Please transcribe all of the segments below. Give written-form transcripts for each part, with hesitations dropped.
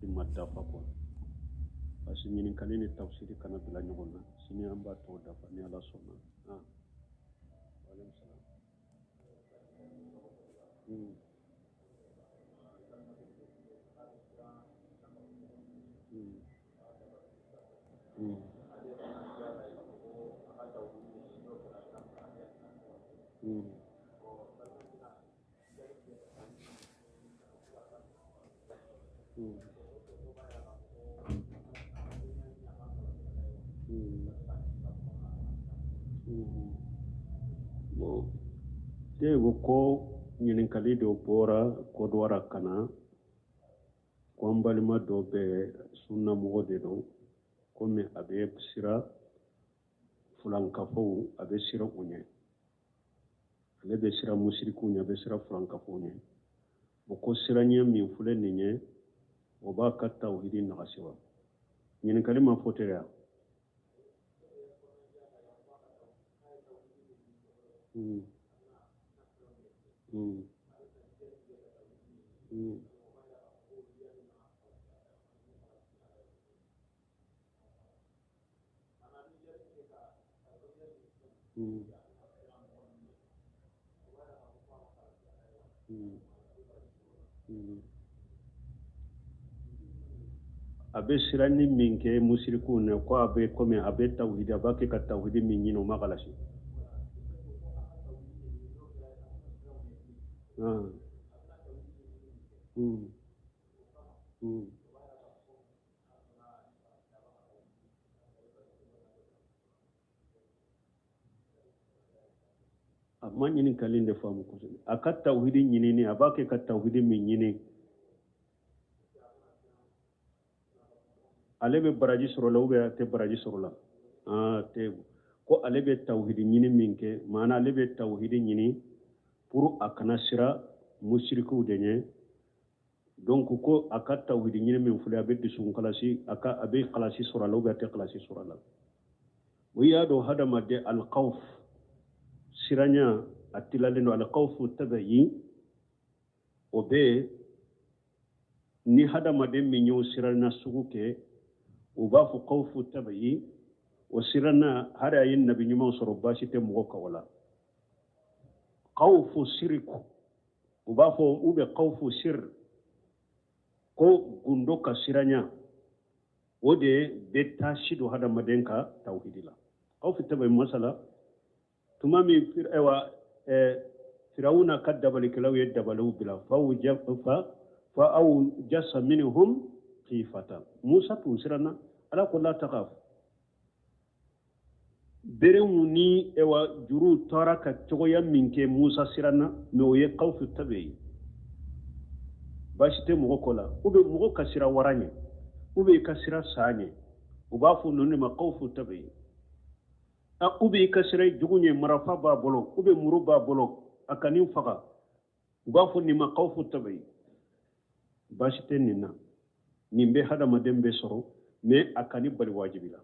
Ma dafa quoi, parce que ɲininkali ni tafsiri kana bila ɲɔgɔn na. Sini an b'a tɔ dafa ni Ala sɔnna. Ah, waaleykum salam. Bon, te ko ko ɲininkali dɔ bɔra Kɔdiwara ka na ko an balima dɔ bɛ sunnamɔgɔ de don, komi a bɛ siran fulankafow, a bɛ siran u ɲɛ, ale bɛ siran musirikiw ɲɛ, a bɛ siran fulankafow ɲɛ. O ko siranɲɛ min filɛ nin ye, o b'a ka tawhidi nagasi wa? Ɲininkali ma fɔ tɛ yan. A bɛ siranni min kɛ musirikiw na, ko a bɛ komi a bɛ tawhidi, a b'a kɛ ka tawhidi min ɲini, o ma kalasi. Ah. A ma ɲininkali de faamu kosɛbɛ. A ka tawhidi ɲinini, a b'a kɛ ka tawhidi min ɲini, ale bɛ baraji sɔrɔ la ou bien a tɛ baraji sɔrɔ la? Aa, tɛ ko ale bɛ tawhidi ɲini min kɛ, maana ale bɛ tawhidi ɲini pour a kana siran musirikiw de ɲɛ. Donc ko a ka tawhidi ɲini min filɛ, a bɛ dusukun kalasi, a ka a bɛ kalasi sɔrɔ a la ou bien a tɛ kalasi sɔrɔ a la? O y'a dɔn hadamaden alkhawf, siranya, a tilalen don. Alkhawfu tabi'i, o bɛ ni hadamaden min y'o siranna sugu kɛ, u b'a fɔ khawfu tabi'i. O siranna, hali a ye nabi ɲuman sɔrɔ, baasi tɛ mɔgɔ kan o la. Khawfu siriku, u b'a fɔ, u bɛ khawfu sir, ko gundo ka siranya, o de bɛ taasi don hadamaden ka tawhidi la. Khawfu tabi'i, masala tuma min ayiwa firawuna ka dabalikɛlaw ye dabaliw bila, fa awjasa minhum khifatan, musa tun siranna. Ala ko la takhaf. Berew ni ewa juruw taara ka cogoya min kɛ, musa siranna, mais o ye khawfu tabi'i ye, baasi tɛ mɔgɔ ko la. U bɛ mɔgɔ ka siran wara ɲɛ, u bɛ ka siran sa ɲɛ, u b'a fɔ ninnu de ma khawfu tabi'i. U bɛ ka siran jugu ɲɛ, marafa b'a bolo, u bɛ muru b'a bolo, a kan'i faga, u b'a fɔ nin ma khawfu tabi'i. Baasi tɛ nin na, nin bɛ hadamaden bɛ sɔrɔ, mais a kan'i bali wajibi la.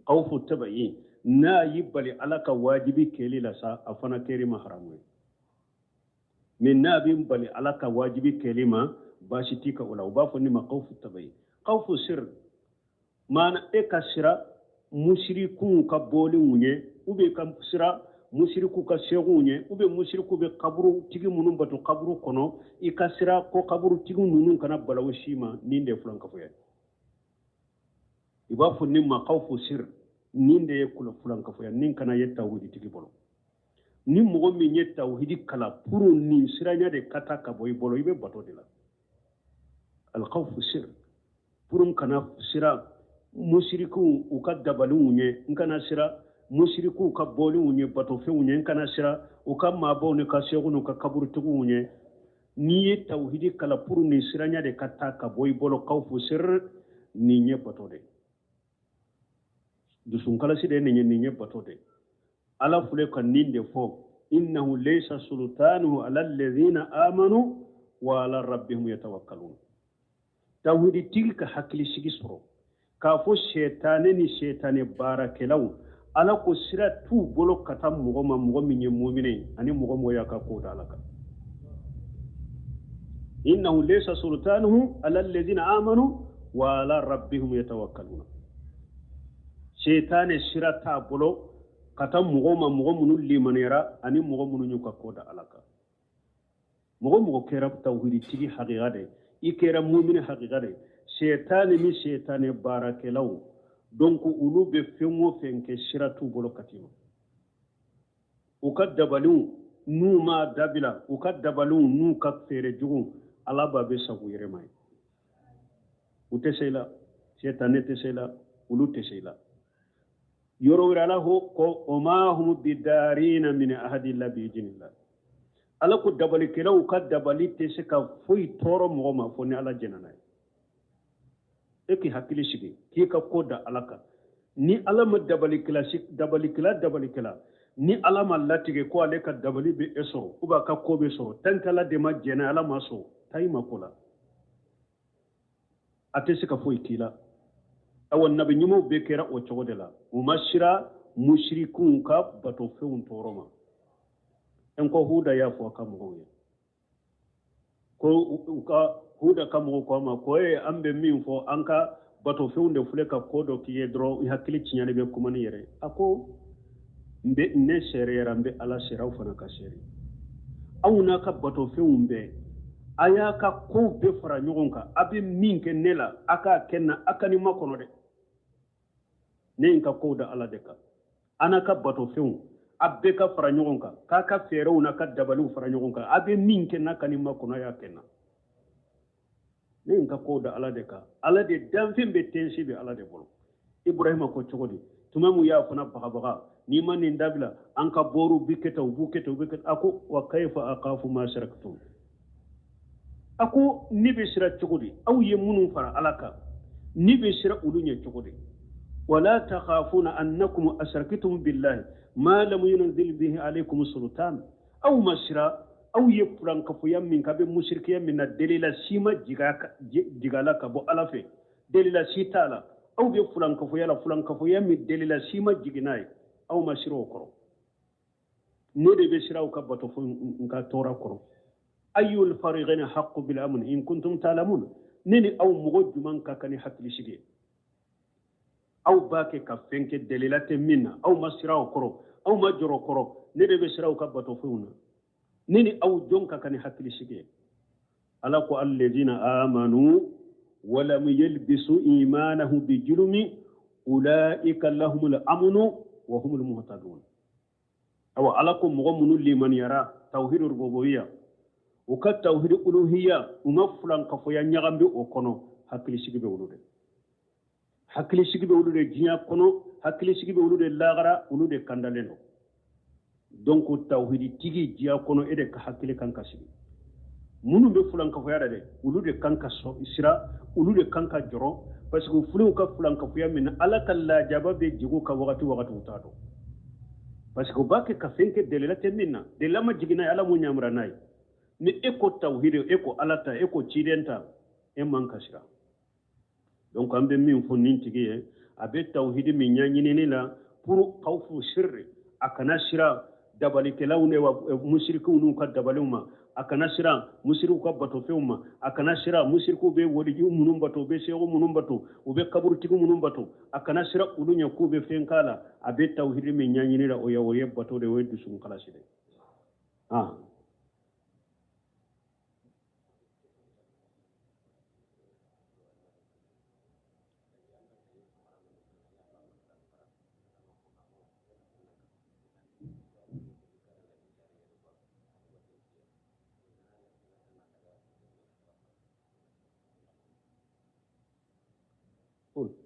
Khawfu tabi'i, n'a y'i bali ala ka wajibi kɛli la sa, a fana kɛr'i ma haramu ye. Mais n'a b'i bali ala ka wajibi kɛli ma, baasi t'i kan o la. U b'a fɔ nin ma khawfu tabi'i. Khawfu sir, maana e ka siran musirikuw ka bɔlenw ɲɛ, u bɛ ka siran musirikuw ka sekow ɲɛ, u bɛ musirikuw bɛ kaburutigi minnu bato kaburu kɔnɔ, i ka siran ko kaburutigi ninnu kana balawu s'i ma, nin de ye fulankafoya ye. I b'a fɔ nin ma khawfu sir. Nin de ye fulankafoya, nin kana ye tawhiditigi bolo. Ni mɔgɔ min ye tawhidi kalan pour nin siranya de ka taa ka bɔ i bolo, i bɛ bato de la. Alkhawfu sir, pour n kana siran musirikiw u ka dabaliw ɲɛ, n kana siran musirikiw ka bɔliw ɲɛ, batofɛnw ɲɛ, n kana siran u ka maabaw ni ka seku n'u ka kaburutigiw ɲɛ. N'i ye tawhidi kalan pour nin siranya de ka taa ka bɔ i bolo, khawfu sir, nin ye bato de, dusunkalasi de ye nin ye, nin ye bato de. Ala filɛ ka nin de fɔ: innahu laysa sultanuhu ala alladhina amanu wa ala rabbihim yatawakkalun. Tawhiditigi ka hakilisigi sɔrɔ k'a fɔ sɛtanɛ ni sɛtanɛ baarakɛlaw, ala ko sira t'u bolo ka taa mɔgɔ ma, mɔgɔ min ye mumine ye ani mɔgɔ mɔgɔ y'a ka ko da ala kan. Innahu laysa sultanuhu ala alladhina amanu wa ala rabbihim yatawakkaluna. Shetane sira t'a bolo ka taa mɔgɔw ma, mɔgɔ minnu limaniyara ani mɔgɔ minnu y'u ka ko da Ala kan. Mɔgɔ mɔgɔ kɛra tawhiditigi hakika de, i kɛra mumini hakika de, shetane ni shetane baarakɛlaw, donc olu bɛ fɛn o fɛn kɛ, sira t'u bolo ka t'i ma. U ka dabaliw n'u ma dabila, u ka dabaliw n'u ka feere jugu, Ala b'a bɛ sago yɛrɛ ma ye. U tɛ se i la, shetane tɛ se i la, olu tɛ se i la. Yɔrɔ wɛrɛ Ala ko o ma hum bidarina min ahadi illa bi idhnillah. Ala ko dabalikɛlaw ka dabali tɛ se ka foyi tɔɔrɔ mɔgɔ ma fo ni Ala jɛnna n'a ye. E k'i hakili sigi k'i ka ko da Ala kan. Ni Ala ma dabalikɛla si, dabalikɛla dabalikɛla, ni Ala ma latigɛ ko ale ka dabali bɛ e sɔrɔ ou bien a ka ko bɛ sɔrɔ, tant que Ala de ma jɛnna, Ala ma sɔn, taa i ma ko la, a tɛ se ka foyi k'i la. Awa, nabi ɲumanw bɛɛ kɛra o cogo de la, u ma sira musirikunw ka batofɛnw tɔɔrɔ ma. En ko Huda y'a fɔ a ka mɔgɔw ye ko u ka Huda ka mɔgɔw ko a ma ko e, an bɛ min fɔ, an ka batofɛnw de filɛ ka ko dɔ k'i ye dɔrɔn, i hakili tiɲɛni bɛ kuma ni yɛrɛ. A ko n bɛ ne seereyara, n bɛ Ala seere, aw fana ka seere. Aw n'a ka batofɛnw bɛɛ, a y'a ka kow bɛɛ fara ɲɔgɔn kan, a bɛ min kɛ ne la, a k'a kɛ n na, a ka nin makɔnɔ dɛ. Ne ye n ka kow da Ala de kan. A n'a ka batofɛnw, a bɛɛ ka fara ɲɔgɔn kan, k'a ka fɛɛrɛw n'a ka dabaliw fara ɲɔgɔn kan, a bɛ min kɛ n'a ka nin makɔnɔ, a y'a kɛ n na. Ne ye n ka kow da Ala de kan. Ala de danfɛn bɛɛ tensi bɛ Ala de bolo. Ibrahima ko cogo di? Tuma mun y'a fana bagabaga, n'i ma nin dabila, an ka bɔriw bi kɛ tan, u b'u kɛ tan, u bɛ kɛ tan. A ko wa kayfa akafu ma asraktum. A ko ne bɛ sira cogo di? Aw ye minnu fara Ala kan, ne bɛ sira olu ɲɛ cogo di? Wala takhafuna annakum asraktum billahi ma lam yunzil bihi alaykum sultan. Aw ma sira, aw ye fulankafoya min k'a bɛ musirikiya min na, delila si ma jigin a la ka bɔ Ala fɛ, delila si t'a la. Aw bɛ fulankafoya la, fulankafoya min delila si ma jigin n'a ye, aw ma sira o kɔrɔ. Ne de bɛ sira aw ka bato fo n ka tɔɔrɔ kɔrɔ. Ayyul fariqaini haqqu bil amn in kuntum ta'lamun. Ne ni aw mɔgɔ jumɛn ka kan ni hakili sigi ye? Aw b'a kɛ ka fɛn kɛ delila tɛ min na, aw ma sira o kɔrɔ, aw ma jɔrɔ kɔrɔ. Ne de bɛ sira aw ka bato fɛnw na. Ne ni aw jɔn ka kan ni hakili sigi ye? Ala ko alladhina amanu walam yalbisu imanahum bijulumi ulaika lahumul amnu wa humul muhtadun. Awa, Ala ko mɔgɔ minnu limaniyara tawhidu rububiyya, u ka tawhidu uluhiyya, u ma fulankafoya ɲagami o kɔnɔ, hakili sigi bɛ olu de, hakili sigi bɛ olu de diɲɛ kɔnɔ, hakili sigi bɛ olu de lagara, olu de kandalen don. Donc tawhidi tigi diɲɛ kɔnɔ, e de ka hakili kan ka sigi. Minnu bɛ fulankafoya la dɛ, olu de kan ka sira, olu de kan ka jɔrɔ, parce que fulew ka fulankafoya min na, Ala ka lajaba bɛ jigin u ka wagati wagati, u t'a dɔn, parce que u b'a kɛ ka fɛn kɛ delila tɛ min na, delila ma jigin n'a ye, Ala m'o ɲamura n'a ye. Ni e ko tawhidi, e ko Ala ta, e ko ciden ta, e man ka sira. Donc an bɛ min fɔ nin tigi ye, a bɛ tawhidi min ɲɛɲinini la pour khawfu sirri, a kana sira dabalikɛlaw ne wa musirikiw n'u ka dabaliw ma, a kana siran musirikiw ka batofɛnw ma, a kana siran musirikiw bɛ walijiw minnu bato, u bɛ seku minnu bato, u bɛ kaburutigi minnu bato, a kana siran olu ɲɛ k'u bɛ fɛn k'a la. A bɛ tawhidi min ɲɛɲini la, o ye bato de, o ye dusukun kalasi de. Ah,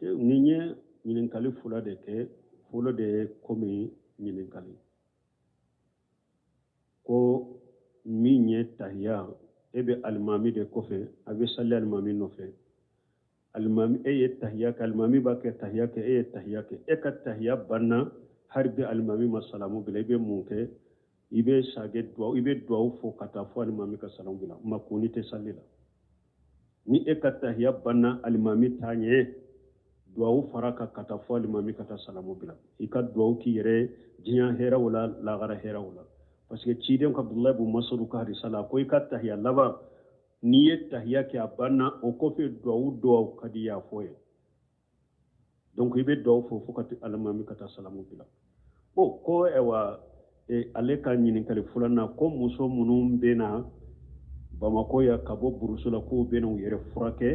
nin ye ɲininkali fila de kɛ. Fɔlɔ de ye komi ɲininkali ko min ye tahiya, e bɛ alimami de kɔfɛ, a bɛ sali alimami nɔfɛ, alimami e ye tahiya kɛ, alimami b'a kɛ tahiya kɛ, e ye tahiya kɛ, e ka tahiya banna, hali bi alimami ma salamu bila, i bɛ mun kɛ? I bɛ sage duwawu, i bɛ duwawu fɔ ka taa fɔ alimami ka salamu bila. Makoni tɛ sali la. Ni e ka tahiya banna alimami t'a ɲɛ, duwawu fara kan ka taa fɔ alimami ka taa salamu bila. I ka duwawu k'i yɛrɛ diɲɛ hɛrɛw la, lagara hɛrɛw la, parce que ciden ka Abdulayi bun Masudu ka hadisa la ko i ka tahiya laban. N'i ye tahiya kɛ a banna, o kɔfɛ duwawu duwawu ka di y'a fɔ ye. Donc i bɛ duwawu fɔ fo ka alimami ka taa salamu bila. Bon, ko ayiwa, ale ka ɲininkali filanan ko muso minnu bɛ na Bamakɔ yan ka bɔ burusu la, k'u bɛ na u yɛrɛ furakɛ,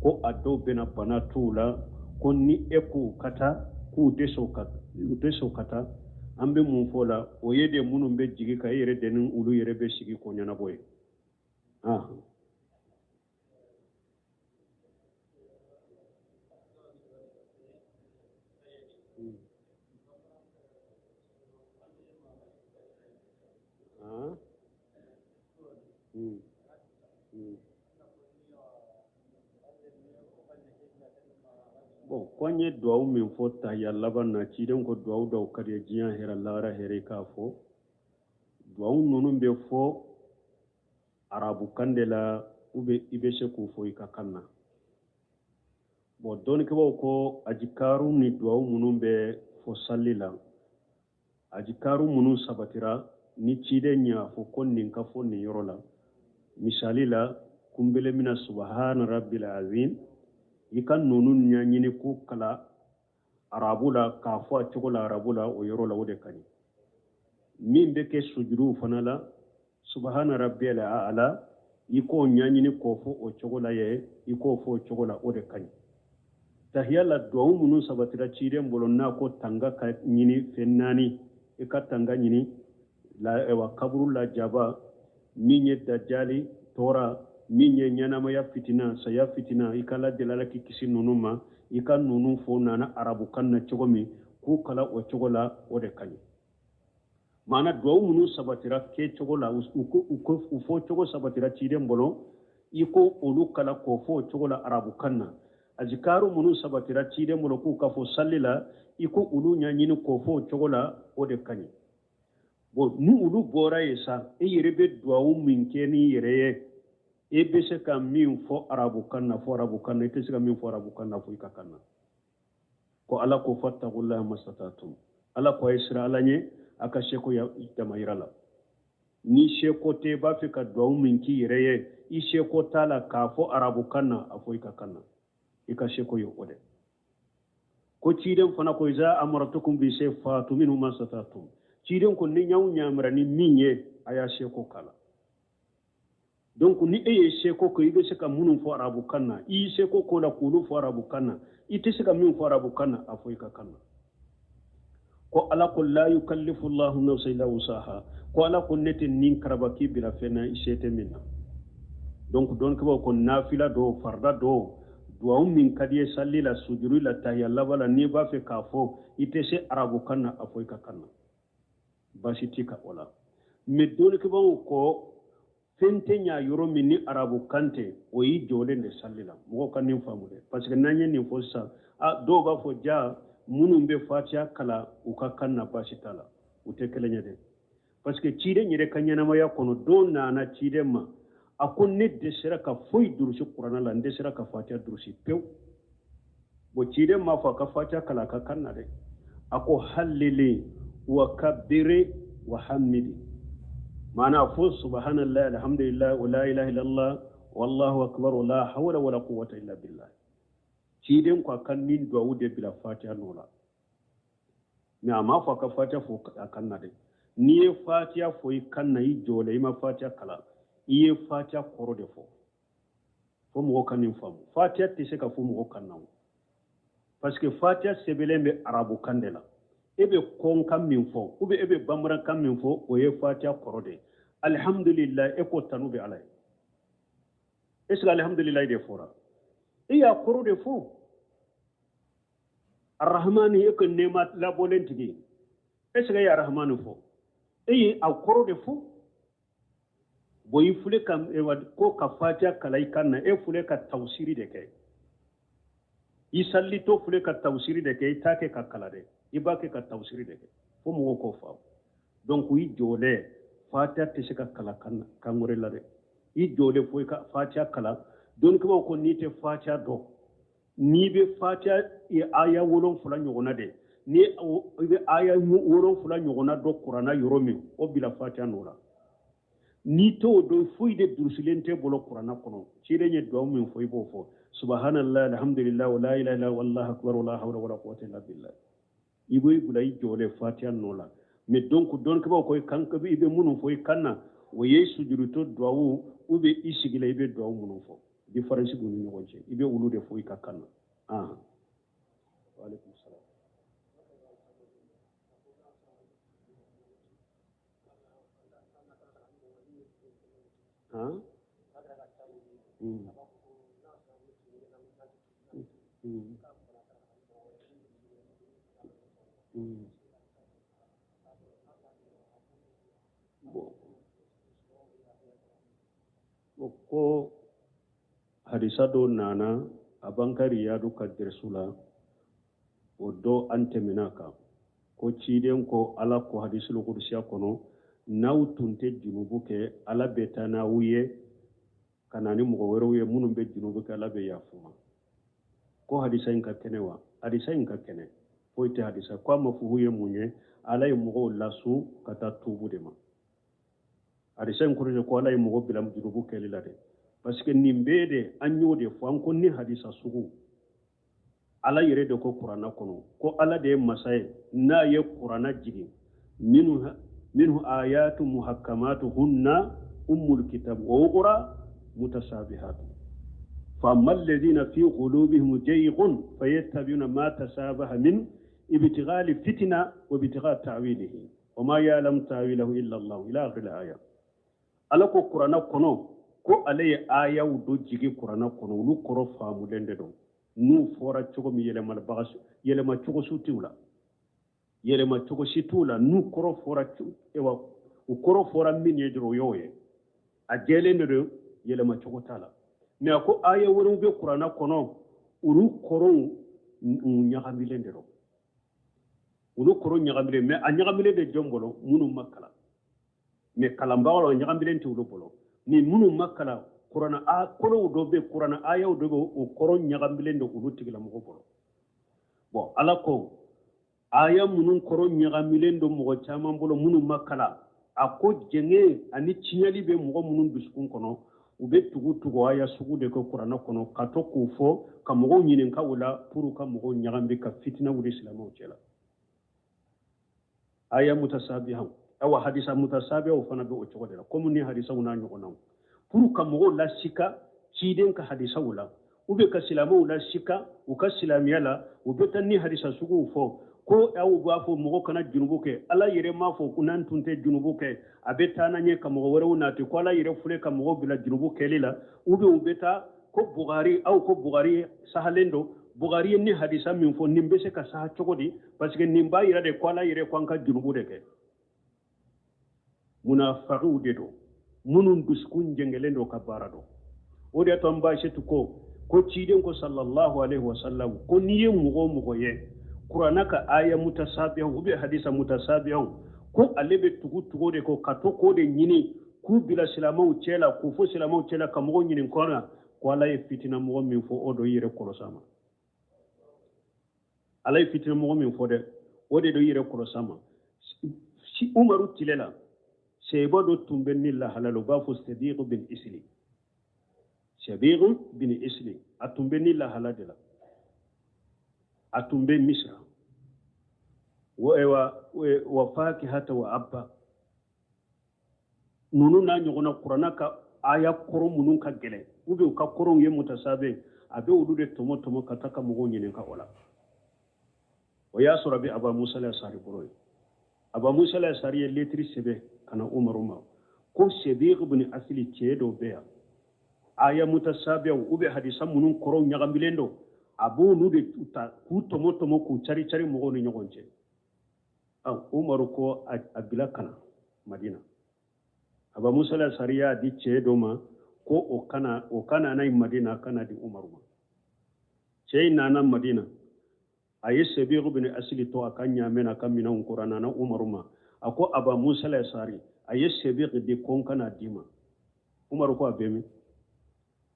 ko a dɔw bɛ na bana t'u la, ko ni e k'u ka taa, k'u tɛ sɔn ka u tɛ sɔn ka taa. An bɛ mun fɔ la? O ye de minnu bɛ jigi ka e yɛrɛ de ni olu yɛrɛ bɛ sigi k'o ɲɛnabɔ ye. Ah. Ah. Bon, ko an ye duwawu min fɔ tahiya laban na, ciden ko duwawu dɔw ka di diɲɛ hɛrɛ, lahara hɛrɛ, k'a fɔ duwawu ninnu bɛ fɔ arabukan de la, ou bien i bɛ se k'u fɔ i ka kan na. Bon, dɔnnikɛbaaw ko ajikaru ni duwawu minnu bɛ fɔ sali la, ajikaru minnu sabatira ni ciden y'a fɔ ko nin ka fɔ nin yɔrɔ la, misali la kunbele mina subahana rabbil azim, i ka ninnu ɲɛɲini k'u kalan arabu la k'a fɔ a cogo la arabu la o yɔrɔ la, o de ka ɲi. Min bɛ kɛ sujuduw fana la, subahana rabbiyal a'la, i k'o ɲɛɲini k'o fɔ o cogo la ye, i k'o fɔ o cogo la, o de ka ɲi. Tahiya la, duwawu minnu sabatira ciden bolo n'a ko tanga ka ɲini fɛn naani, i ka tanga ɲini la, wa kaburu lajaba, min ye dajali tɔɔra, min ye ɲɛnamaya fitina, saya fitina, i ka Ala deli Ala k'i kisi ninnu ma. I ka ninnu fɔ nana arabukan na cogo min, k'u kalan o cogo la, o de ka ɲi. Maana duwawu minnu sabatira kɛcogo la, u fɔ cogo sabatira ciden bolo, i ko olu kalan k'o fɔ o cogo la arabukan na. Azikaru minnu sabatira ciden bolo k'u ka fɔ sali la, i ko olu ɲɛɲini k'o fɔ o cogo la, o de ka ɲi. Bon, ni olu bɔra yen sa, e yɛrɛ bɛ duwawu min kɛ n'i yɛrɛ ye, e bɛ se ka min fɔ arabukan na, fɔ arabukan na. I tɛ se ka min fɔ arabukan na, fɔ i ka kan na. Ko Ala ko fattaqullaha mastata'tum, Ala ko a ye siran Ala ɲɛ a ka seko damayira la. Ni seko tɛ, i b'a fɛ ka duwawu min k'i yɛrɛ ye, i seko t'a la k'a fɔ arabukan na, a fɔ i ka kan na, i ka seko ye o de. Ko ciden fana ko iza amaratukum bi shay fatu minhu mastata'tum, ciden ko ni y'aw ɲamara ni min ye, a y'a seko k'a la. Donc ni e ye seko kɛ, i bɛ se ka minnu fɔ arabukan na, i y'i seko k'o la k'olu fɔ arabukan na. I tɛ se ka min fɔ arabukan na, a fɔ i ka kan na. Ko Ala ko la yukallifu llahu nafsa illa wusaha, ko Ala ko ne tɛ nin karaba k'i bila fɛn na i se tɛ min na. Donc dɔnnikɛbaaw ko nafila dɔw, farida dɔw, duwawu min ka di ye sali la, sujuru la, tahiya laban la, n'i b'a fɛ k'a fɔ, i tɛ se arabukan na, a fɔ i ka kan na, baasi t'i kan o la. Mais dɔnnikɛbaaw ko fɛn tɛ ɲa yɔrɔ min ni arabukan tɛ, o y'i jɔlen de sali la. Mɔgɔw ka nin faamu dɛ, parce que n'an ye nin fɔ sisan, a dɔw b'a fɔ ja minnu bɛ fatiya kalan u ka kan na, baasi t'a la. U tɛ kelen ye dɛ, parce que ciden yɛrɛ ka ɲɛnamaya kɔnɔ, dɔ nana ciden ma, a ko ne dɛsɛra ka foyi durusi kuranɛ la, n dɛsɛra ka fatiya durusi pewu. Bon, ciden m'a fɔ a ka fatiya kalan a ka kan na dɛ, a ko halili wa kabiri wa hamidi, maana fo subhanallah, alhamdulillah, wa la ilaha illallah, wallahu akbar, wa la hawla wala quwwata illa billah. Ciden ko a ka nin duwawu de bila fatiya nɔ la, mais a m'a fɔ a ka fatiya fɔ a kan na dɛ. N'i ye fatiya fɔ i kan na, i jɔlen, i ma fatiya kalan, i ye fatiya kɔrɔ de fɔ. Fo mɔgɔ ka nin faamu, fatiya tɛ se ka fɔ mɔgɔ kan na o, parce que fatiya sɛbɛnlen bɛ arabukan de la. E bɛ kɔnkan min fɔ, ou bien e bɛ bamanankan min fɔ, o ye fatiya kɔrɔ de ye. Alihamudulila, e ko tanu bɛ Ala ye, est ce que alihamudulila de fɔra? E y'a kɔrɔ de fɔ. Arahamani, e ko nɛɛma labɔlen tigi, est ce que e ye arahamani fɔ? E ye a kɔrɔ de fɔ. Bon, i filɛ ka ko ka fatiya kalan i kan na, e filɛ ka tawusiri de kɛ. I salitɔ filɛ ka tawusiri de kɛ, i t'a kɛ ka kalan dɛ, i b'a kɛ ka tawusiri de kɛ. Fo mɔgɔw k'o faamu. Donc i jɔlen, fatiya tɛ se ka kalan kan wɛrɛ la dɛ, i jɔlen fo i ka fatiya kalan. Dɔnnikɛbaaw ko n'i tɛ fatiya dɔn, n'i bɛ fatiya aya 7 ɲɔgɔnna de, ni i bɛ aya 7 ɲɔgɔnna dɔn kuranna yɔrɔ min, o bila fatiya nɔ la. N'i t'o dɔn, foyi de durusilen t'e bolo kuranna kɔnɔ. Ciden ye duwawu min fɔ, i b'o fɔ: subhanallah, alhamdulillah, wa la ilaha illa wallahu akbar, wa la hawla wala quwwata illa billah. I b'o bila i jɔlen fatiya nɔ la. Mais donc dɔnnikɛbaaw ko i kan, i bɛ minnu fɔ i kan na, o ye sujudutɔ duwawu, ou bien i sigilen i bɛ duwawu minnu fɔ, différence b'u ni ɲɔgɔn cɛ, i bɛ olu de fɔ i ka kan na. Ah, wa alaikum salam. Han. Bon, ko hadisa dɔ nana a b'an ka riyadu ka dɛrɛsu la, o dɔ an tɛmɛna kan ko ciden ko Ala ko hadisul kudusiya kɔnɔ, n'aw tun tɛ junubu kɛ, Ala bɛ taa n'aw ye ka na ni mɔgɔ wɛrɛw ye minnu bɛ junubu kɛ, Ala bɛ yafa ma. Ko hadisa in ka kɛnɛ wa? Hadisa in ka kɛnɛ, foyi tɛ hadisa ko a mafuhu ye mun ye? Ala ye mɔgɔw lasun ka taa tubu de ma. Hadisa in kɔrɔ ko Ala ye mɔgɔ bila junubu kɛli la dɛ, parce que nin bɛɛ de an y'o de fɔ, an ko ni hadisa sugu, Ala yɛrɛ de ko kuranna kɔnɔ ko Ala de ye masa ye, n'a ye kuranna jigin, minhu ayatu muhakkamatu hunna ummul kitab wa ukhra mutasabihatu fa amma alladhina fi qulubihim jayghun fayattabi'una ma tasabaha min ibtighali fitna wa ibtigha ta'wilihi wa ma ya'lamu ta'wilahu illa Allah, ila akhir al-aya. Ala ko kuranna kɔnɔ ko ale ye ayaw dɔ jigi kuranna kɔnɔ, olu kɔrɔ faamulen de don, n'u fɔra cogo min yɛlɛma cogo si t'u la, yɛlɛma cogo si t'u la. N'u kɔrɔ fɔra, ewa, u kɔrɔ fɔra min ye dɔrɔn, o y'o ye, a jɛlen de don, yɛlɛma cogo t'a la. Mais a ko aya wɛrɛw bɛ kuranna kɔnɔ, olu kɔrɔw ɲagamilen de don, olu kɔrɔ ɲagamilen. Mais a ɲagamilen de jɔn bolo? Minnu ma kalan. Mais kalanbagaw, a ɲagamilen tɛ olu bolo. Ni minnu ma kalan, kuranna a kɔrɔw dɔ bɛ, kuranna ayaw dɔ bɛ, o kɔrɔ ɲagamilen don olu tigilamɔgɔ bolo. Bon, Ala ko aya minnu kɔrɔ ɲagamilen don mɔgɔ caman bolo, minnu ma kalan, a ko jɛngɛ ani tiɲɛli bɛ mɔgɔ minnu dusukun kɔnɔ, u bɛ tugu tugu aya sugu de kɛ kuranna kɔnɔ ka to k'o fɔ ka mɔgɔw ɲininka o la, pour ka mɔgɔw ɲagami ka fitina wuli silamɛw cɛ la. Aya mutasabihaw, awa hadisa mutasabihaw fana bɛ o cogo de la, komi ni hadisaw n'a ɲɔgɔnnaw, pour ka mɔgɔw lasika ciden ka hadisaw la, u bɛ ka silamɛw lasika u ka silamɛya la. U bɛ taa ni hadisa suguw fɔ ko aw b'a fɔ mɔgɔ kana junubu kɛ, Ala yɛrɛ m'a fɔ ko n'an tun tɛ junubu kɛ, a bɛ taa n'an ye ka mɔgɔ wɛrɛw nati, ko Ala yɛrɛ filɛ ka mɔgɔw bila junubu kɛli la. U bɛ u bɛ taa ko Bugari, aw ko Bugari sahalen don, Bugari ye ni hadisa min fɔ, nin bɛ se ka saha cogo di? Parce que nin b'a yira de ko Ala yɛrɛ ko an ka junubu de kɛ. Munafagiw de don, minnu dusukun jɛngɛlen don ka baara dɔn. O de y'a to an b'a setu ko ciden ko sallallahu alaihi wa sallam ko n'i ye mɔgɔ o mɔgɔ ye kuranna ka aya mutasabihaw ou bien hadisa mutasabihaw, ko ale bɛ tugu tugu de kɔ ka to k'o de ɲini k'u bila silamɛw cɛ la, k'u fɔ silamɛw cɛ la, ka mɔgɔw ɲininka na, ko Ala ye fitina mɔgɔ min fɔ, o don i yɛrɛ kɔlɔsi a ma. Ala ye fitina mɔgɔ min fɔ dɛ, o de don i yɛrɛ kɔlɔsi a ma. Si Umaru tile la, sɛba dɔ tun bɛ ni lahala la, u b'a fɔ Sadiq bin Isli, Sadiq bin Isli, a tun bɛ ni lahala de la, a tun bɛ Misira wa fakihata wa abba ninnu n'a ɲɔgɔnna, kuranna ka aya kɔrɔ minnu ka gɛlɛn, ou bien u ka kɔrɔw ye mutasabe, a bɛ olu de tɔmɔ tɔmɔ ka taa ka mɔgɔw ɲininka o la. O y'a sɔrɔ a bɛ Aba Musa al-Asari bolo ye. Aba Musa al-Asari ye letiri sɛbɛn ka na Umaru ma ko Sadiq bin Asili cɛ dɔ bɛ yan, aya mutasabiyaw ou bien hadisa minnu kɔrɔw ɲagamilen don, a b'olu de ta k'u tɔmɔ tɔmɔ k'u cari cari mɔgɔw ni ɲɔgɔn cɛ. Umaru ko a bila ka na Madina. Aba Musa al-Asari y'a di cɛ dɔ ma ko o kana n'a ye Madina, ka na di Umaru ma. Cɛ in nana Madina, a ye Sadiq bin Asili to a ka ɲaamɛ n'a ka minɛnw kɔrɔ, a nana Umaru ma, a ko Aba Musa al-Asari a ye Sadiq di ko n ka n'a d'i ma. Umaru ko a bɛ min?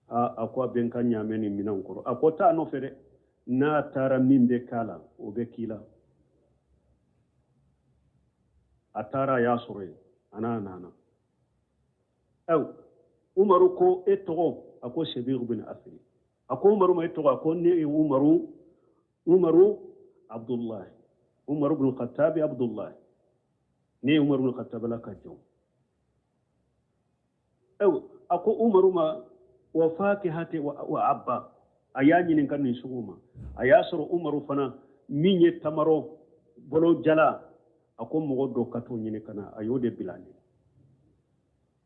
A ko a bɛ n ka ɲaamɛ ni minɛnw kɔrɔ. A ko taa nɔfɛ dɛ, n'a taara min bɛ k'a la o bɛ k'i la. A taara, a y'a sɔrɔ yen, a n'a nana. Ayiwa, Umaru ko e tɔgɔ? A ko Sebiru bin Asiri. A ko Umaru ma e tɔgɔ? A ko ne ye Umaru, Umaru Abdullahi, Umaru bin Khattabi Abdullahi, ne ye Umaru bin Khattabi la ka jɔn. Ayiwa, a ko Umaru ma wa fakihati wa abba. A y'a ɲininka nin sugu ma. A y'a sɔrɔ Umaru fana min ye tamaro bolo jala, a ko mɔgɔ dɔ ka t'o ɲini ka na. A y'o de bila ne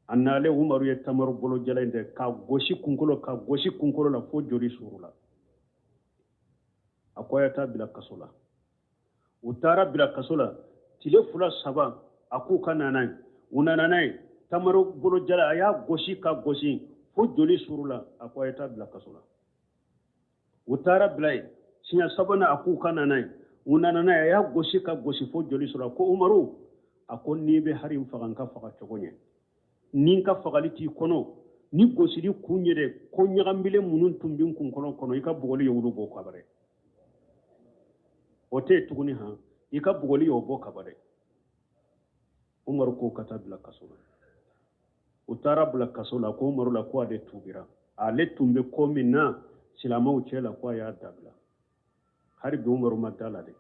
a nalen. Umaru ye tamaro bolo jala in tɛ ka gosi kunkolo, ka gosi kunkolo la fo joli suru la. A ko a ye taa bila kaso la. U taara bila kaso la tile 2 3. A k'u ka na n'a ye. U nana n'a ye. Tamaro bolo jala, a y'a gosi ka gosi fo joli suru la. A ko a ye taa bila kaso la. U taara bila yen. Siɲɛ sabanan, a k'u ka na n'a ye. U nana n'a ye. A y'a gosi ka gosi fo joli sɔrɔ. A ko Umaru, a ko n'i bɛ hari n faga, n ka faga cogo ɲɛ. Ni n ka fagali t'i kɔnɔ ni gosili kun ye dɛ, ko ɲagambilen minnu tun bɛ n kunkolo kɔnɔ, i ka bugɔli ye olu bɔ kaba dɛ. O tɛ yen tuguni han, i ka bugɔli y'o bɔ kaba dɛ. Umaru ko ka taa bila kaso la. U taara bila kaso la. Ko Umaru la ko ale tubira, ale tun bɛ ko min na silamɛw cɛ la, ko a y'a dabila. Hari bi Umaru ma da la dɛ.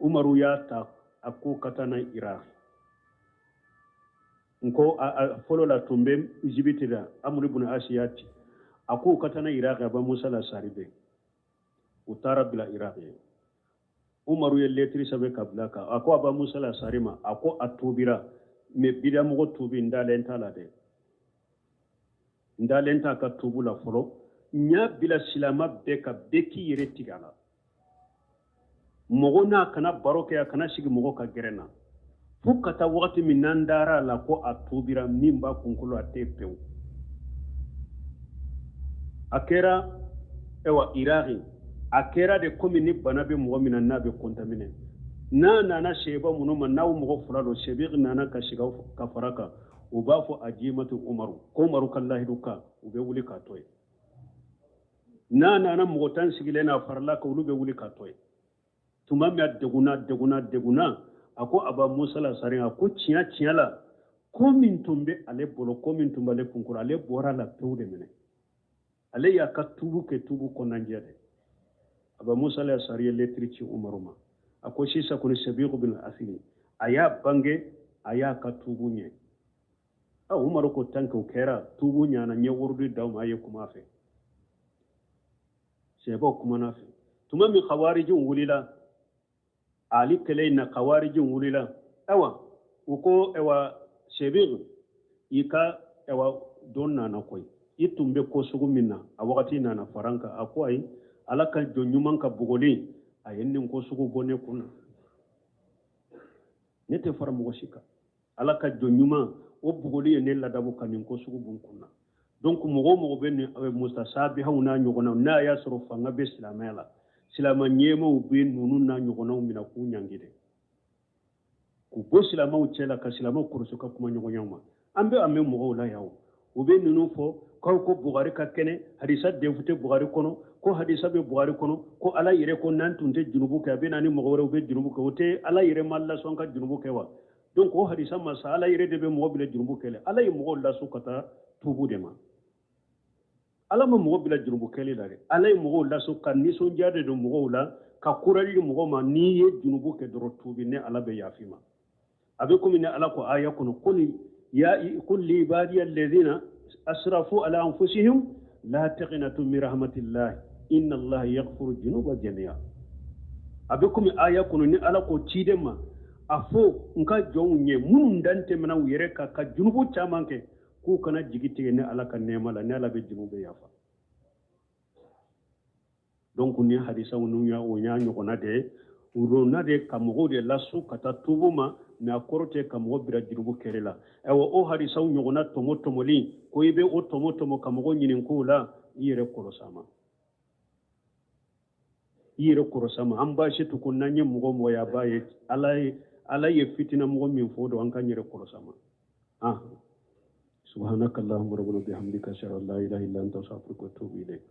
Umaru y'a ta, a ko ka taa n'a Iraki. N ko a fɔlɔ la tun bɛ Ijibiti la, Amuru ibn Asi y'a ci. A ko ka taa n'a Iraki, Aba Musa Lasari bɛ. U taara bila Iraki ye. Umaru ye lɛtiri sɛbɛn ka bila kan. A ko Aba Musa Lasari ma, a ko a tubira, mais bidamɔgɔ tubi, n dalen t'a la dɛ, n dalen t'a ka tubu la fɔlɔ. N y'a bila silama bɛɛ ka bɛɛ k'i yɛrɛ tigɛ a la. Mɔgɔ n'a kana baro kɛ, a kana sigi mɔgɔ ka gɛrɛn na fo ka taa wagati min n'an dara a la ko a tubira. Min b'a kunkolo, a tɛ pewu. A kɛra ayiwa Iraki, a kɛra de komi ni bana bɛ mɔgɔ min na, n'a bɛ kɔntamine, n'a nana seba minnu ma, n'aw mɔgɔ fila don, Sebiri nana ka sigi ka fara kan, u b'a fɔ a jimatu Umaru, ko Umaru ka lahidu kan, u bɛ wuli k'a to yen. N'a nana mɔgɔ 10 sigilen n'a farala kan, olu bɛ wuli k'a to yen. Tuma min a degunna, degunna, degunna, a ko Aba Musa Lasari, a ko tiɲɛ tiɲɛ la, ko min tun bɛ ale bolo, ko min tun b'ale kunkolo, ale bɔra la pewu de minɛ. Ale y'a ka tubu kɛ tubu kɔnɔnajɛ de. Aba Musa Lasari ye lɛtiri ci Umaru ma. A ko sisan kɔni Sebiku bin Asiri, a y'a bange, a y'a ka tubu ɲɛ. A Umaru ko tant que o kɛra tubu ɲana, n ye wurudi d'aw ma, a ye kuma fɛ. Sɛbɛw kumana fɛ. Tuma min kawarijiw wulila Ali kɛlɛ in na, kawarijiw wulila, ayiwa, u ko ayiwa Sebiku, i ka ayiwa don nana koyi, i tun bɛ ko sugu min na a wagati nana faran kan. A ko ayi, Ala ka jɔn ɲuman ka bugɔli, a ye nin ko sugu bɔ ne kun na, ne tɛ fara mɔgɔ si kan. Ala ka jɔn ɲuman o bugɔli ye ne ladabu ka nin ko sugu bɔ n kun na. Donc mɔgɔ o mɔgɔ bɛ nin mutasabihaw n'a ɲɔgɔnnaw, n'a y'a sɔrɔ fanga bɛ silamɛya la, silamɛ ɲɛmaaw bɛ ninnu n'a ɲɔgɔnnaw minɛ k'u ɲangi dɛ, k'u bɔ silamɛw cɛ la, ka silamɛw kɔlɔsi ka kuma ɲɔgɔnyaw ma. An bɛ a mɛn mɔgɔw la yan, u bɛ ninnu fɔ k'aw ko Bugari ka kɛnɛ, hadisa denfu tɛ Bugari kɔnɔ, ko hadisa bɛ Bugari kɔnɔ, ko Ala yɛrɛ ko n'an tun tɛ junubu kɛ, a bɛ na ni mɔgɔ wɛrɛw bɛ junubu kɛ. O tɛ Ala yɛrɛ ma lasɔn ka junubu kɛ wa? Donc o hadisa ma sa, Ala yɛrɛ de bɛ mɔgɔ bila junubu kɛlɛ. Ala ye mɔgɔw lasu ka taa tubu de ma. Ala ma mɔgɔ bila junubu kɛli la dɛ. Ala ye mɔgɔw lasu ka nisɔndiya de don mɔgɔw la, ka kurali di mɔgɔw ma. N'i ye junubu kɛ dɔrɔn, tubi, ne Ala bɛ yafa i ma. A bɛ komi ni Ala ko aya kɔnɔ ko ni ya qul li ibadiya alladhina asrafu ala anfusihim la taqnatu min rahmatillahi inna Allaha yaghfiru dhunuba jami'a. A bɛ komi aya kɔnɔ ni Ala ko ciden ma, a fɔ n ka jɔnw ye minnu dan tɛmɛna u yɛrɛ kan ka junubu caman kɛ, k'u kana jigi tigɛ ni Ala ka nɛɛma la, ni Ala bɛ junubu yafa. Donc ni hadisaw ninnu ya o y'a ɲɔgɔnna de ye, u donna de ka mɔgɔw de lasu ka taa tubu ma, mais a kɔrɔ tɛ ka mɔgɔ bila jurubu kɛrɛ la. Ayiwa, o hadisaw ɲɔgɔnna tɔmɔ tɔmɔli ko i bɛ o tɔmɔ tɔmɔ ka mɔgɔ ɲininka o la, i yɛrɛ kɔlɔsi a ma, i yɛrɛ kɔlɔsi a ma. An baasi to ko n'an ye mɔgɔ mɔgɔ ye, a b'a ye Ala ye fitina mɔgɔ min fɔ o don, an k'an yɛrɛ kɔlɔsi a ma. Ah, subhanaka allahumma rabbana bihamdika, ashhadu an la ilaha illa anta, astaghfiruka wa atubu ilayk.